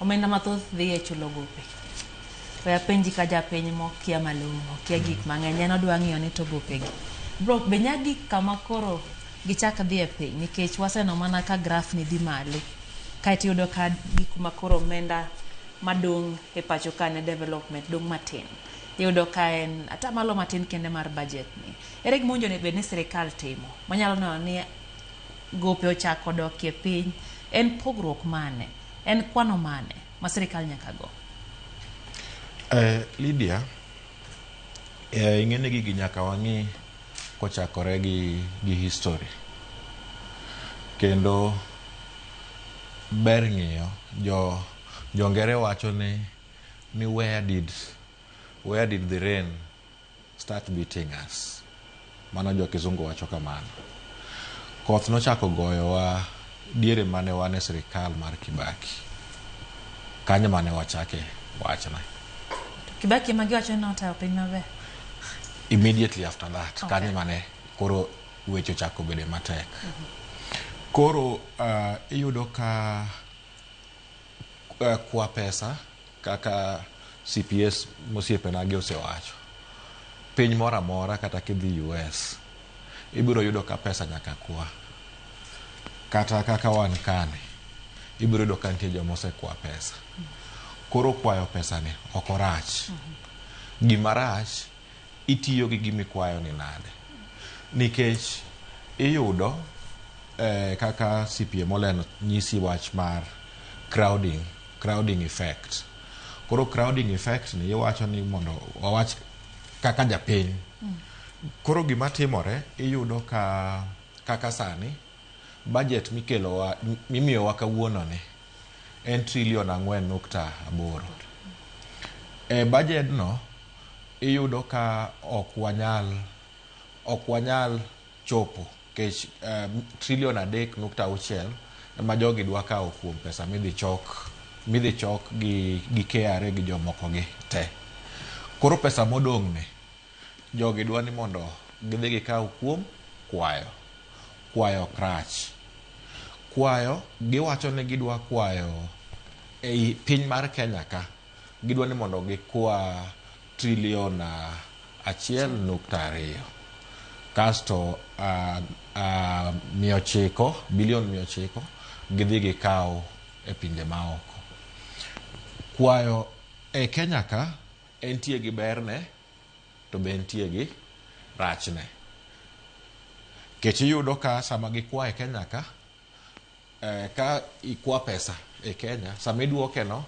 Omenda mathoth dhi e chulo gope. We apenji ka japiny mokia malong'o, okia gik mang'eny, en odwa ng'iyo ni to gopegi. Bro, be nya gik kama koro gichak dhi e piny nikech waseneno mana ka graph ni dhi malo. Kaeto iyudo ka gik ma koro omenda madong' e pacho ka ne development dong' matin. Iyudo ka en atamalo matin kende mar budget ni. Ere gima owinjo bed ni sirikal timo manyalo neno ni gope ochako dokie piny? En pogruok mane? En kwano mane ma sirikal nyaka go? Lydia, ing'e ni gigi nyaka wang'i kochakore gi history. Kendo ber ng'iyo jo ngere wacho ni where did the rain start beating us? Mano jo kizungu wacho kamano. Koth nochako goyowa diere mane wan e sirikal mar Kibaki. Kanyo mane wachake wachne. Kibaki ema giwacho ni notayo piny maber. Immediately after that, kanyo mane koro weche ochako bedo matek. Koro iyudo ka kwa pesa kaka CPS mosiepena gi osewacho. Piny moro amora, kata kidhi US, ibiro yudo ka pesa nyaka kwa. Kata kaka wan kani, ibiro yudo ka nitie joma osekwa pesa. Koro kwayo pesa ni ok orach. Gima rach, itiyo gi gimikwayo ni nade? Nikech iyudo kaka CPA Moleno nyisi wach mar crowding effect. Koro crowding effect ni iwacho ni mondo wawach kaka japiny. Koro gima timore, iyudo ka kaka sani budget mikelowa, mimiyowa kawuono ni en trilion 4.8. E budget no iyudo ka ok wanyal chopo kech trilion 3.6 ema jogi dwa kawo kuom pesa midhi chok gi KRA gi jomoko gi te. Koro pesa modong' ni jogi dwa ni mondo gidhi gikaw kuom kwayo. Kwayo ok rach. Kwayo giwacho ni gidwa kwayo ei piny mar Kenya ka, gidwa ni mondo gikwa trilion 1.2, kasto 900, bilion 900 gidhi gikaw e pinje maoko. Kwayo e Kenya ka entie gi berne to be entie gi rachne. Kech iyudo ka sama gikwa e Kenya ka, ka ikwa pesa e Kenya, sama iduoke no,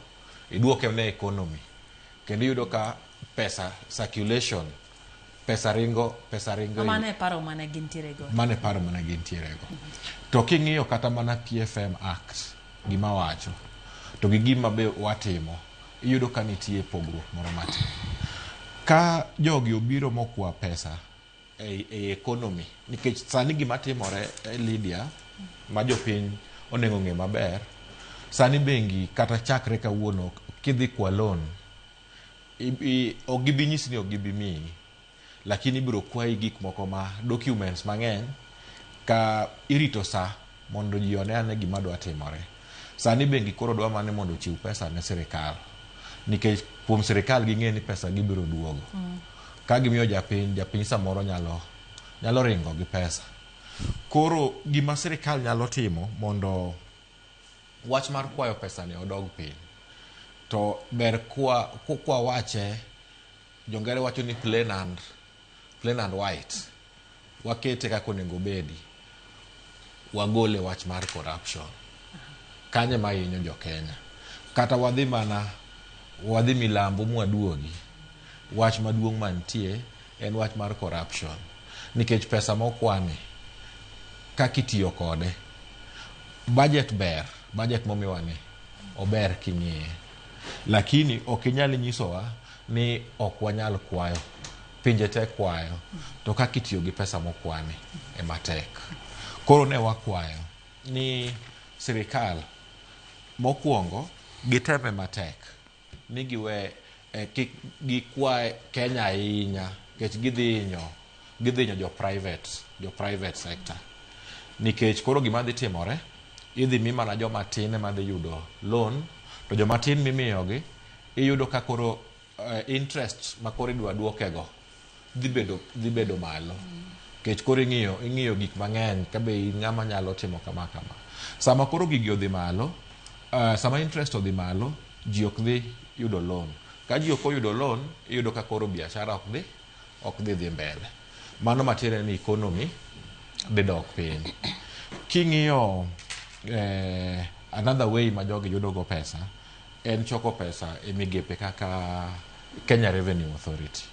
iduoke ne economy. Kendo iyudo ka pesa circulation, pesa ringo, pesa ringo. Mano e paro mane gintiere go. Mano e paro mane gintiere go. To king'iyo kata mana PFM Act, gima wacho, to gi gima be watimo, iyudo ka nitie pogruok moro matin. Ka jogi obiro mokwa pesa e economy, nikech sani gima timore, Lydia, ma jopiny onego ng'e maber, sani bengi kata chakre kawuono kidhi kwa loan, ok gibi nyisi ni ok gibi miyi, lakini ibiro kwayi gik moko ma documents mang'eny ka irito sa mondo ji one ane gima dwa timore. Sani bengi koro dwa mana ni mondo ochiw pesa ne sirikal, nikech kuom sirikal ging'e ni pesa gibiro duogo. Ka gimiyo japiny, japiny samoro nyalo ringo gi pesa. Koro gima sirikal nyalo timo mondo wach mar kwayo pesa ni odog piny, to ber kwa wache, jongere wacho ni plain and white, wakete kaka onego obedi, wagole wach mar corruption kanye ma hinyo jo Kenya. Kata wadhi mana wadhi milambo mwaduogi, wach maduong' mantie en wach mar corruption, nikech pesa mokwani kaka itiyo kode, budget ber, budget momiwa ni ober king'iye, lakini ok inyal nyisowa ni ok wanyal kwayo. Pinje te kwayo, to kaka itiyo gi pesa mokwani ema tek. Koro ne wakwayo ni sirikal mokwongo giteme matek ni giwe kik gikwa Kenya ahinya, nikech gidhi hinyo jo private sector, nikech koro gima dhi timore, idhi mi mana joma tin ema dhi yudo loan. To joma tin mimiyogi, iyudo ka koro interest ma koro idwa duokego dhi bedo malo. Nikech koro ing'iyo gik mang'eny ka be in ng'ama nyalo timo kama kama. Sama koro gigi odhi malo, sama interest odhi malo, ji ok dhi yudo loan. Ka ji ok oyudo loan, iyudo ka koro biashara ok dhi mbele. Mano matiende ni economy dhi dok piny. King'iyo another way ma jogi yudo go pesa en choko pesa e migepe kaka Kenya Revenue Authority.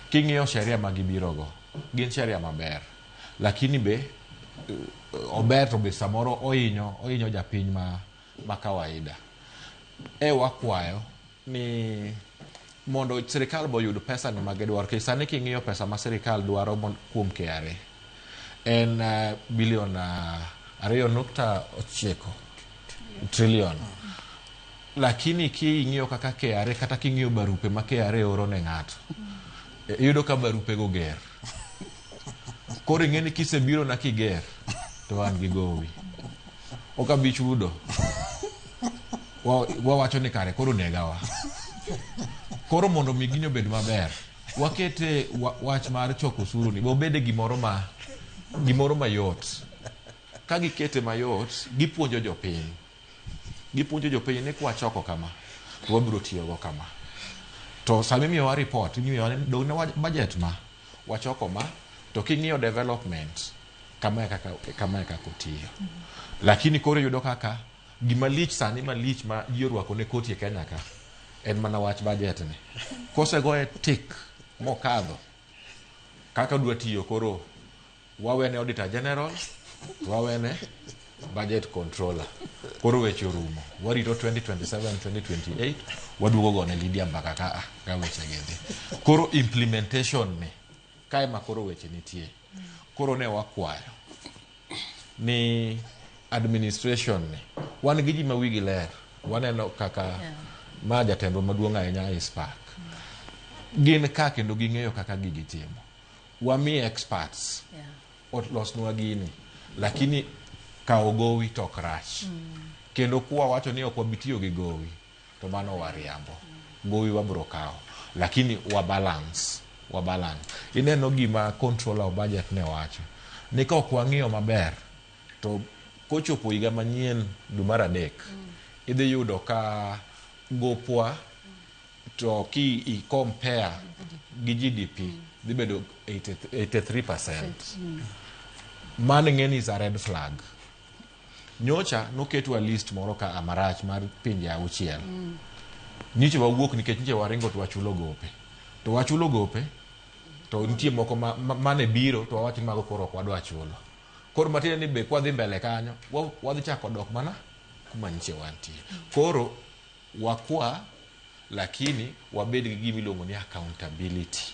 King'iyo sheria ma gibiro go, gin sheria maber. Lakini be ober to be samoro ohinyo japiny ma kawaida. E wakwayo ni mondo sirikal be oyud pesa ni magidwaro. Nikech sani king'iyo pesa ma sirikal dwaro kuom KRA en bilion 2.9 trillion. Lakini king'iyo kaka KRA kata king'iyo barupe ma KRA oro ne ng'ato, iyudo ka barupe go ger. Koro ing'e ni kisebiro na kiger to an gi gowi. Ok abi chudo. Wawacho ni kare koro negawa. Koro mondo mi gini obed maber, wakete wach mar choko osuru ni obede gimoro mayot. Ka gikete mayot, gipuonjo jopiny. Gipuonjo jopiny ni kwachoko kama, to wabiro tiyogo kama. To sama imiyowa report, imiyowa ni dong ne budget ma wachoko ma, to king'iyo development, kama e kaka otiyo. Lakini koro iyudo kaka gima lich sani malich ma ji orwako ne koti e Kenya ka, en mana wach budget ni. Kosegoye tik mokadho, kaka dwa tiyo koro wawene Auditor General, wawene budget controller. Koro weche orumo. Warito 2027, 2028, waduogo gone Lydia mbaka ka weche gi dhi. Koro implementation ni, kae ma koro weche nitie. Koro ne wakwayo ni administration ni, wan gi ji ma wigi ler. Waneno kaka ma jatendwa maduong' ahinya ISPAC. Gin ka kendo ging'eyo kaka gigi timo. Wami experts olosnwa gini. Lakini kawo gowi to ok rach. Kendo kwa wacho ni ok wabi tiyo gi gowi, to mano wariambo. Gowi wabro kawo. Lakini wa balance. Wa balance. Ineno gima controller of budget ne wacho. Ni ka ok wang'iyo maber, to kochopo higa manyien dwe mar adek, idhi yudo ka gopwa to ki i compare gi GDP dhi bedo 80 83%. Mano ing'e ni is a red flag. Nyocha noketwa list moro ka marach mar pinje auchiel. Nyiche wawuok nikech nyiche waringo to wachulo gope. To wachulo gope to nitie moko mane biro to wawacho ni mago koro ok wadwa chulo. Koro matiende ni be kwadhi mbele kanyo, wadhi chako dok mana kuma nyiche wantie. Koro wakwa lakini wabed gi gima iluongo ni accountability.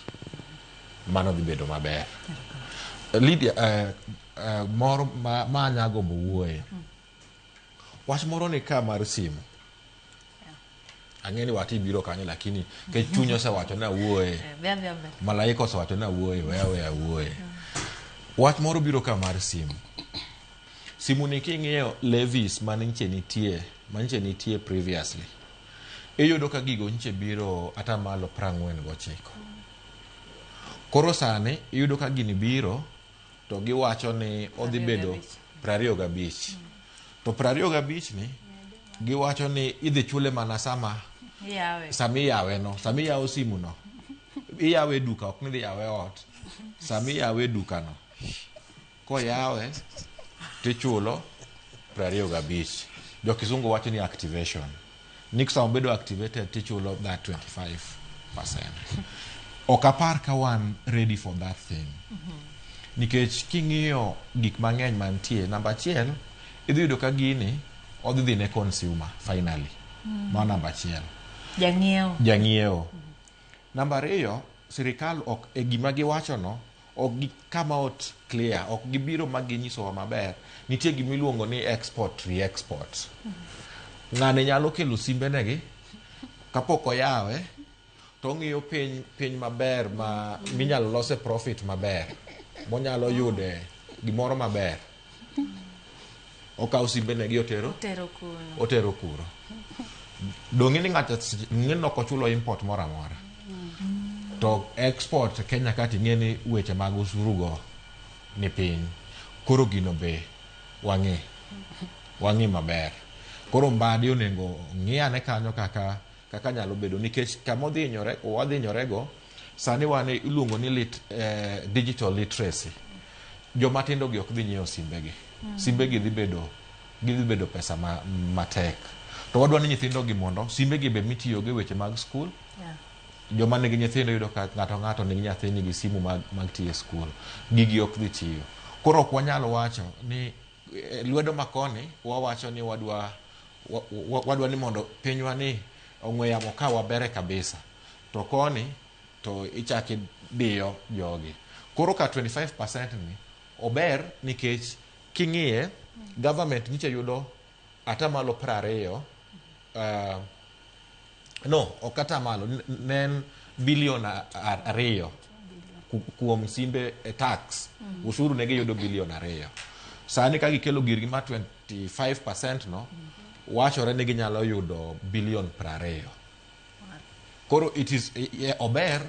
Mano dhi bedo maber. Lydia, moro ma anya gombo wuoye. Wach moro ni ka mar simu. Ang'e ni wati biro kanyo lakini kech chuny osewacho ni awuoye. Dhi adhiya mbele. Malaika osewacho ni awuoye, we aweya awuoye. Wach moro biro ka mar simu. Simu ni king'iyo levies mane nyiche nitie, manyiche nitie previously. Iyudo ka gigo nyiche biro atamalo 49. Koro sani iyudo ka gini biro to giwacho ni odhi bedo 25. To 25 ni giwacho ni idhi chule mana sama Iyawe. sama iyawe no, sama iyawo simu no. Iyawe e duka, ok ni idhi yawe e ot. Sama iyawe e duka no, koyawe tichulo 25. Jo kizungu wacho ni activation. Ni sama obedo activated tichulo that 25%. Ok apar ka wan ready for that thing. Nikech king'iyo gik mang'eny mantie, namba achiel, idhi yudo ka gini odhi dhi ne consumer finally. Mano namba achiel. Jang'iewo. Jang'iewo. Namba ariyo, sirikal ok e gima giwacho no ok gi come out clear, ok gibiro ma ginyisowa maber. Nitie gima iluongo ni export re-export. Ng'ani nyalo kelo simbe negi kapok oyawe to ong'iyo piny maber ma minyalo lose profit maber monyalo yude gimoro maber. Okawo simbe negi otero Tero kuno. otero kuro. Dong' ni ng'ato ng'e ni ok ochulo import moro amora. To export Kenya ka ting'e ni weche mag osuru go ni piny. Koro gino be wang'i. Wang'i maber. Koro Mbadi onego ng'i ane kanyo kaka kaka nyalo bedo nikech kama odhi hinyore wadhi hinyorego sani wan iluongo ni digital literacy. Joma tindo gi ok dhi nyiewo simbegi. Simbegi dhi bedo gidhi bedo pesa matek. To wadwa ni nyithindo gi mondo simbegi be mitiyogo e weche mag skul. Joma nigi nyithindo yudo ka ng'ato ng'ato nigi nyathi nigi simu mag tiyo e skul. Gigi ok dhi tiyo. Koro ok wanyal wacho ni lwedo makoni wawacho ni wadwa wadwa ni mondo pinywa ni ong'we yamo ka wabere kabisa. To koni to ichaki diyo jogi. Koro ka 25% ni ober nikech king'iye government nyicha yudo atamalo 20 no ok atamalo ne en bilion 2 kuom simbe tax usuru ne giyudo bilion 2. Sani ka gikelo girgi ma 25% no wachore ni ginyalo yudo bilion 20. Koro it is ober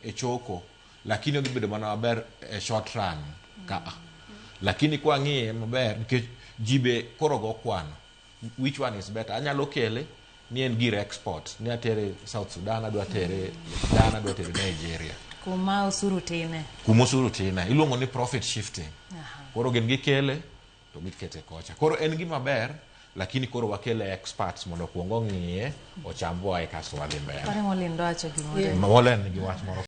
e choko lakini odhi bedo mana maber e short run ka. Lakini kwang'iye maber nikech ji be koro go kwano which one is better. Anyalo kele ni en gir export ni atere South Sudan, adwa tere Ghana, adwa tere Nigeria. Kuma osuru tine. Kuma osuru tine iluongo ni profit shifting. Koro gin gikele to gikete kocha. Koro en gima ber lakini koro wakele experts mondo okuong ong'iye ochambwa kasto wadhi mbele. Pare Molin dwacho gimoro. Molen nigi wach moro.